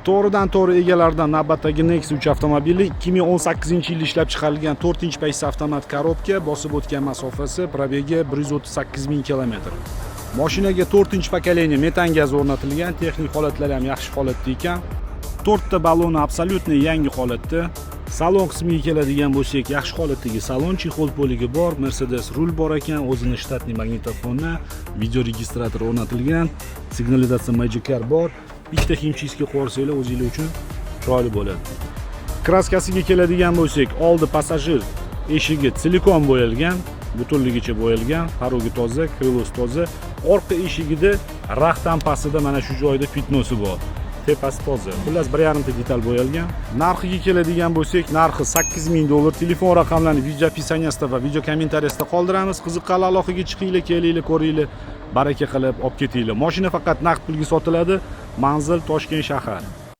To'g'ridan to'g'ri egalaridan navbatdagi Nexia 3 avtomobili, 2018 yilda ishlab chiqarilgan, 4 paysa, avtomat коробка, bosib o'tgan masofasi, пробег i 138 ming kilometr. Mashinaga 4 поколение metan gaz o'rnatilgan, texnik holatlari ham yaxshi holatda ekan. To'rtta baloni абсолютно yangi holatda. Salon qismiga keladigan bo'lsak, yaxshi holatdagi salon, чехол bo'ligi bor, Mercedes rul bor ekan, o'zini штатный magnitofoni, видеорегистратор o'rnatilgan, signalizatsiya Magic Car bor. Ikkita химчистка qilib yuborsanglar, o'zinglar uchun chiroyli bo'ladi. Краска siga keladigan bo'lsak, oldi passajir eshigi целиком bo'yalgan, butunligicha bo'yalgan, порог i toza, крыло si toza. Orqa eshigida raxtdan pastida mana shu joyda пятно si bor. Tepasi toza. Xullas, 1,5 ta detal bo'yalgan. Narxiga keladigan bo'lsak, narxi 8000 dollar. Telefon raqamlarini video описание sida va video kommentariyasida qoldiramiz. Qiziqqanlar aloqaga chiqinglar, kelinglar, ko'ringlar, baraka qilib olib ketinglar. Mashina faqat naqd pulga sotiladi. Manzil: Toshkent shahar.